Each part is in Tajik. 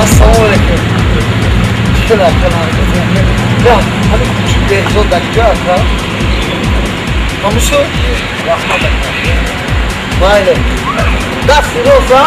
Ассалому алайкум. Ҳамин кучик Беҳзод дар куҷо аст? Ҳамушу? Раҳмат ака. Майли. Дасти рост, а?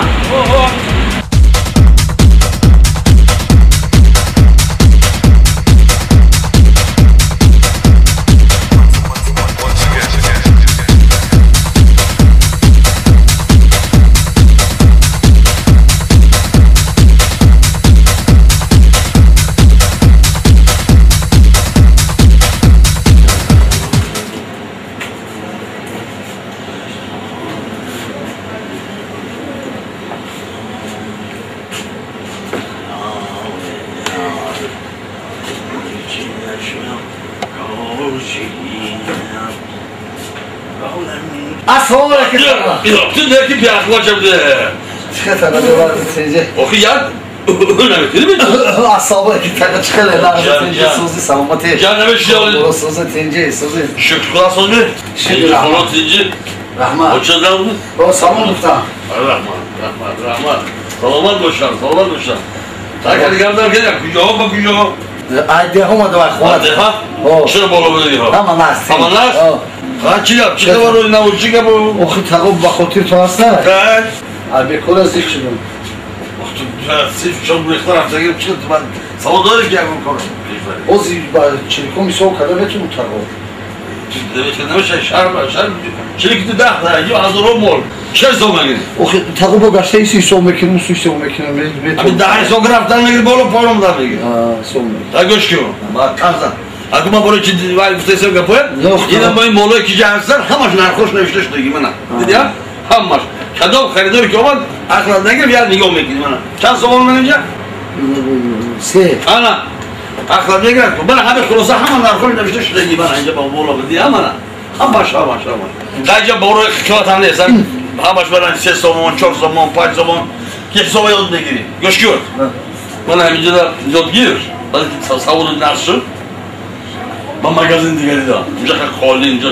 Ассалому алайкум. Ту неки беақлашам. Чӣ хел тага? Охи як наметунӣ? Ассалому алайкум тага, чӣ хел тинҷи, сӯзи, саломатӣ? Ҷан намешиёли. Сӯзи, тинҷи, сӯзи. Шукр Худо, сӯзи. Шукр Худо, тинҷи. Раҳмат. Очадан. О, салом гуфтам. Раҳмат, раҳмат, раҳмат. Саломат бошам, саломат бошам. Так дигар келям, куҷоҳо ба куҷоҳо? Ай деҳ омада вай хона. Деҳа? Чиро боло будаги ҳо? Ҳама наст. Ҳама наст? Ха, чӣ гап? Чӣ хабар дорӣ? Навуд чӣ гап? Охи тағо ба хотир ту ҳаст на? Так. Ай бекора зик шудам. Чон рехта рафтаги чӣ ман савол дорӣ ки ягон кор? Ози ба чиликом ҳисоб карда метавонам тағо. Намеша шарм, шарм. Чилики ту даҳ ё ҳазорон мол. Чӣ ҳисоб мегирӣ? Охи тағо бо гашта иси ҳисоб мекунам, усу ҳисоб мекунам. Ҳамин даҳ ҳисоб рафтан мегирӣ, боло полом дар мегирӣ. Ҳисоб мегирӣ. Та гӯш кун. Ма танзан. Агар ман барои чи вай гуфта ҳисоб гапоям, ина бо ин молое ки ҷа ҳастан, ҳамаш нархош навишта шудаги мана. Дидӣ, ҳамаш. Кадом харидоре ки омад, ақлат нагирифт, як нигоҳ мекунӣ мана. Чанд сомон ман инҷа? Се. Ана. Ақлат мегирад. Мана ҳама хулоса ҳама нархош навишта шудаги мана инҷа ба боло дидӣ, мана. Ҳамаш, ҳамаш, ҳамаш. Та инҷа борои қимат ҳам нест. Ҳамаш баран 3 сомон, 4 сомон, 5 сомон. Ки ҳисоба ёд мегирӣ. Гӯш кун. Мана ҳаминҷа ёд гир. Баъд саволи нарх шуд. Ба магазин дигари да. Инҷа холи, инҷа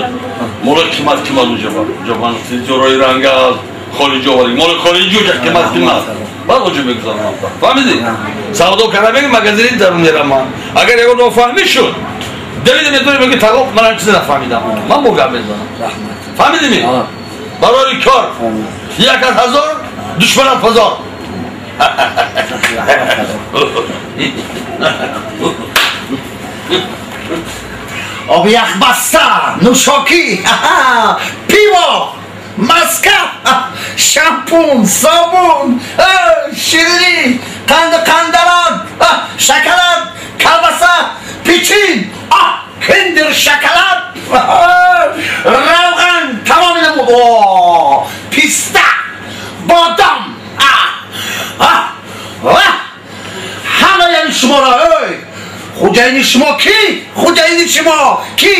моли қимат қимат унҷа ба. Инҷа ман тиҷорои ранга аз хориҷ овард. Моли хориҷи унҷа қимат қимат. Баъд онҷо мегузарам. Фаҳмидӣ? Савдо карда мегӣ магазини дарун мерам ман. Агар ягон нофаҳмӣ шуд, давида метавонӣ бигӣ тағо ман ҳам чизе нафаҳмидам. Ман бо гап мезанам. Фаҳмидӣ ми? Барои кор. Як аз ҳазор, душман аз ҳазор. Об яхбаста, нӯшокӣ, пиво, маска, шампун, собун, ширинӣ, қанду қандалот, шоколад, колбаса, печин, киндер шоколад, равған, тамоми намуд, писта, бодом, ҳамаи шуморо, эй хуҷаини шумо кӣ? Хуҷаини шумо кӣ?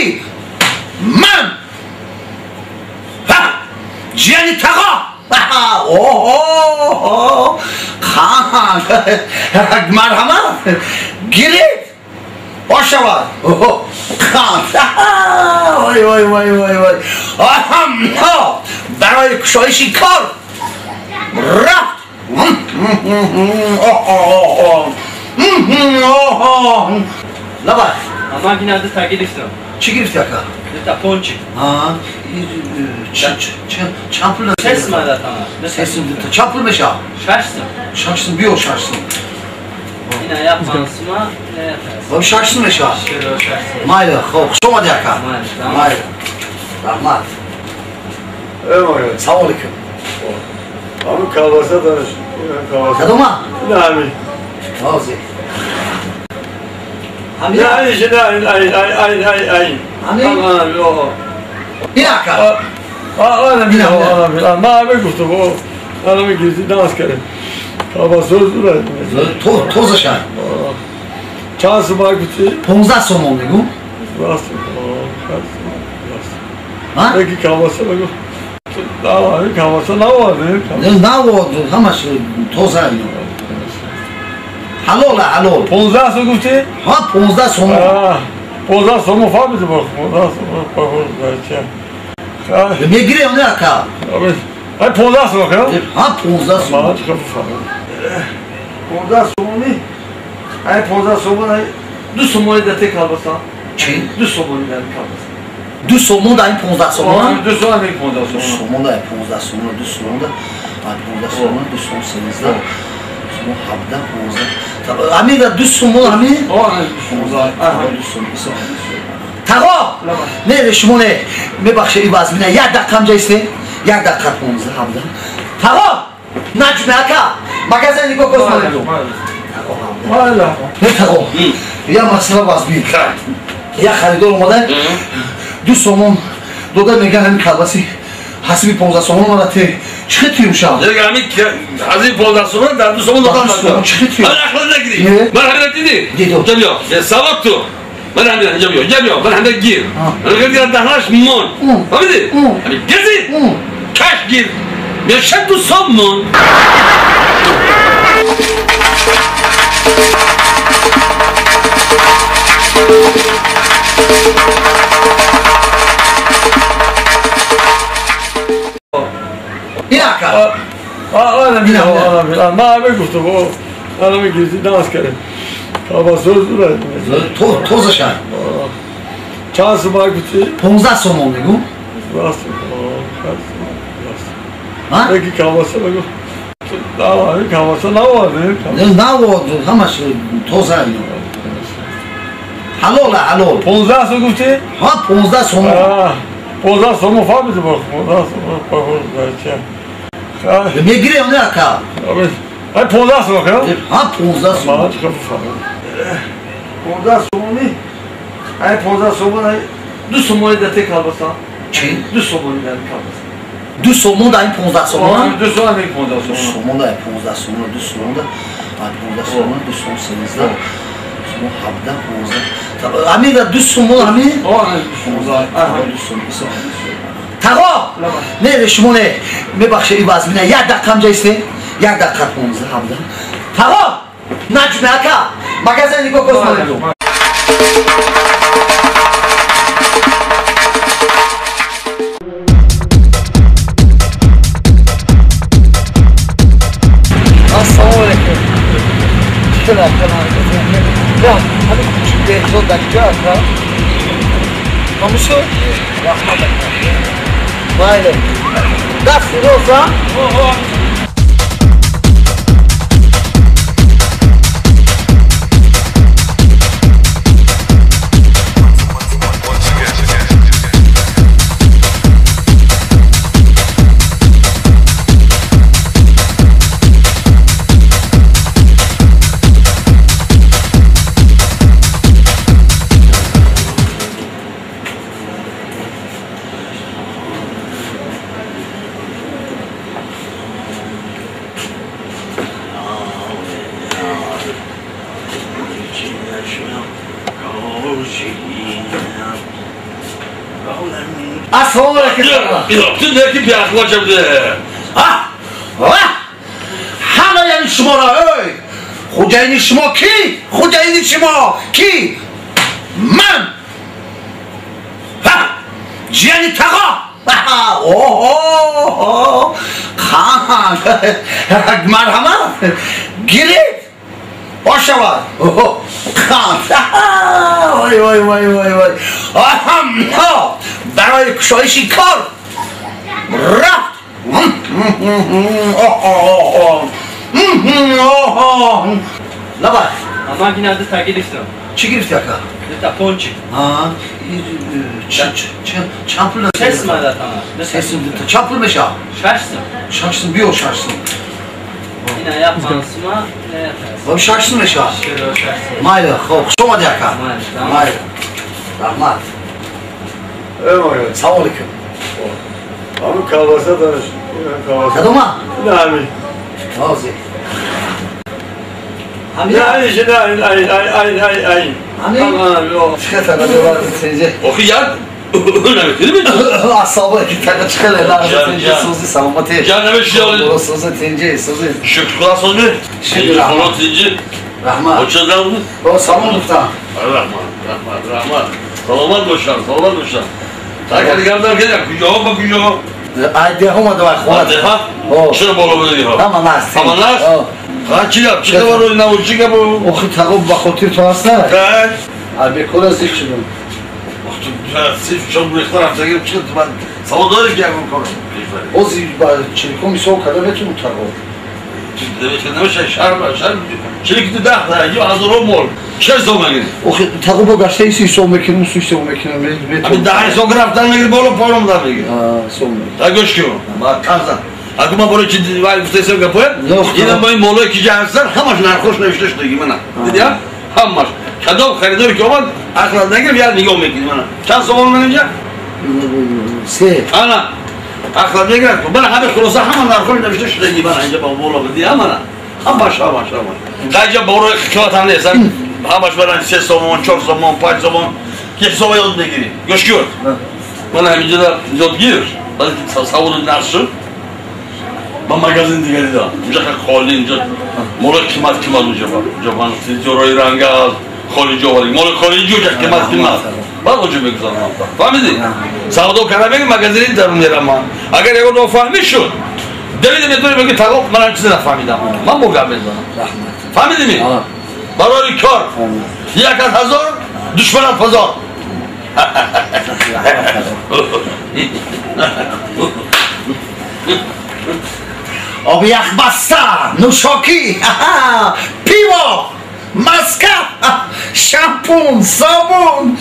Ман! Ҷияни тағо! Марҳамат! Гиред! Ошавад! Вой, вой, вой, вой, вой! Барои кушоиши кор рафт! Лаба. Ман гина ду та гирифтам. Чӣ гирифти ака? Ду та пончик. Чанд пул? Се сум датам. Се сум ду та. Чанд пул мешавад? 6 сум. 6 сум, биё 6 сум. Ина як 5 сума, ина як. Хоб 6 сум мешавад? 6 сум. Майли, хоб, хуш омадӣ ака. Майли. Раҳмат. Салом алейкум. Ҳамун колбаса дораш. Кадома? Ина ҳамин. Ҳозир. Ҳамин? Не, ай, ай, ай, ай, ай. Ҳамин? Ин ака. Ана, ана, ман ҳамин гуфтам. Ана гирифти намаз кардем. Колбаса зур. Тозаша. Чанд сум гуфтӣ? 15 сомон мегӯм. Рост. Ҳа? Яки колбаса мегӯм. На, колбаса наовардем. Наовард, ҳамаш тоза. Ҳалол, ҳалол. 15 сум гуфтӣ? Ҳа, 15 сомон. 15 сомон фаҳмидем, 15 сомон мегирем, не ака? Ай 15 сомон ха? Ҳа, 15 сомон. 15 сомони, ай 15 сомон, ай 2 сомони дате колбаса. Чӣ? 2 сомони дате колбаса. 2 сомон дар ин 15 сомон? 2 сомон ин 15 сомон. 2 сомон дар 15 сомон, 2 сомон дар 15 сомон, 2 сомон 13 сомон 17 15. Ҳамин 2 сомон ҳамин? 2 сомон. Тағо! Не, шумо не. Мебахшед, ин вазмина. Як дақиқа ҳамҷа истед. Як дақиқа 15 17. Тағо! Наҷме ака. Магазин нигоҳ кун. Тағо. Не тағо. Я масъала вазмин. Я харидор омада. 2 сомон дода меган ҳамин колбаси ҳасиби 15 сомон омада те. Чӣ хел тиюм шав? Дигар ҳамин ҳасиби 15 сомон дар 2 сомон додан надорам. Чӣ хел тиюм? Ман ақл нагирӣ. Ман ҳамин дидӣ? Дидам. Инҷа биё. Савод ту. Ман ҳамин инҷа биё. Инҷа биё. Ман ҳамин гир. Ман гир даҳнаш мон. Фаҳмидӣ? Ҳамин гирди? Каш гир. Меша 2 сомон. Ин ака. Ман гуфтам, ана гирифти нас кардем. Тозаша. Чанд сомон гуфтӣ? 15 сомон мегӯ. Яки колбаса бигӯ. Колбаса навард. Навард, ҳамаш тоза. Ҳалола, ҳалол. 15 сомон гуфтӣ? Ҳа, 15 сомон. 15 сомон фаҳмидем, 15 сомон. Мегирем, не ака? Ай 15 сомон ха? Ҳа, 15 сомон. 15 сомони, ай 15 сомон, ай 2 сомони дате колбаса. Чӣ? 2 сомони дате колбаса. 2 сомон дар ин 15 сомон? 2 сомон ин 15 сомон. 2 сомон дар 15 сомон, 2 сомон дар 15 сомон, 2 сомон 13 сомон 17 15. Ҳамин 2 сомон ҳамин? 2 сомон. Тағо! Не, шумо не. Мебахшед, ин вазмина. Як дақиқа ҳамҷа истед. Як дақиқа 15 17. Тағо! Наҷме ака. Магазин нигоҳ кун. Ассалому алайкум. Чӣ хел? Ҳамин кӯчик Беҳзод дар куҷо аст? Ҳамушо? Раҳмат ака. Майли. Дасти рост, а? Ассалому алайкум. Ту неки беақло шавди. Ҳама яъни шуморо, эй! Хуҷаини шумо кӣ? Хуҷаини шумо кӣ? Ман! Ҷияни тағо! Оҳо! Марҳамат! Гиред! Бошавад! Вой вой вой вой вой! Барои кушоиши кор рафт! Лабай! Ман гина дута гирифтам. Чӣ гирифти ака? Дута пончик. Чанд пул? 6 сум датама. 6 сум. Чанд пул мешавад? 6 сум. 6 сум, биё 6 сум. Ина як 5 сума, ина як. Хоб 6 сум мешавад? Майли, хоб, хуш омадӣ ака. Майли. Раҳмат. Салом алейкум. Ҳамин колбаса дораш. Кадома? Не ҳамин. Ҳозир. Ҳамин? Не, ай, ай, ай, ай, ай. Ҳамин? Чӣ хел таға Охи як Ассалому алейкум, таға чӣ хел тинҷи сӯзи саломатӣ. Ҷан намеши Сӯзи тинҷи, сӯзи. Шукр Худо сӯзи. Шукр Худо тинҷи. Раҳмат. Очадан. О, салом гуфтам. Раҳмат. Раҳмат, раҳмат. Саломат бошам, саломат бошам. Так дигар дар кида куҷоҳо ба куҷоҳо? Ай деҳ омада вай хона. Деҳа? Чиро боло будӣ ҳо? Ҳама наст. Ҳама наст? Ҳа, чӣ гап? Чӣ хабар дорӣ набуд? Чӣ гап? Охи тағо ба хотир ту аст на? Так. Ай бекора зиқ шудам. Чон рехта рафтагӣ чӣ ман савол дорӣ ки ягон кор? Ози ба чиликом ҳисоб карда метавонам тағо. Намеша шарм шарм чилик ту даҳ ё ҳазорон мол чӣ ҳисоб мегирӣ? Охи тағо бо гашта иси ҳисоб мекунам, усу ҳисоб мекунам. Ҳамин даҳ ҳисоб рафтан мегирӣ боло поён дар мегирӣ. Ҳисоб мекунам. Та гӯш кун. Ба камзан. Агар ман барои чи вай гуфта ҳисоб гапоям, ина бо ин молое ки ҷа ҳастан ҳамаш нархош навишта шудаги мана. Дидӣ ҳамаш. Кадом харидоре ки омад ақлат нагирифт як нигоҳ мекунӣ мана. Чанд сомон ман инҷа? Се. Ана. Ақлат мегирад. Мана ҳама хулоса ҳама нархош навишта шудаги мана инҷа ба боло бидӣ ҳамана. Ҳамаш ҳамаш ҳамаш. Та инҷа борои қимат ҳам нест. Ҳамаш мана 3 сомон, 4 сомон, 5 сомон. Ки ҳисоба ёд мегирӣ. Гӯш кун. Мана ҳаминҷа ёд гир. Баъд саводу нарх шуд. Ба магазин дигари да. Инҷа холи инҷа моли қимат қимат унҷа ба. Инҷа ман тиҷораи ранга аст, хориҷи овард. Моли хориҷи унҷа қимат қимат. Баъд онҷо мегузарам. Фаҳмидӣ? Савдо карда меги магазини дарун мерам ман. Агар ягон нофаҳмӣ шуд, давида метавонӣ бигӣ тағо ман ҳам чизе нафаҳмидам. Ман бо гап мезанам. Фаҳмидӣ ми? Барои кор. Як аз ҳазор, душманат ҳазор. Об яхбаста, нӯшокӣ, пиво, маска, шампун, собун.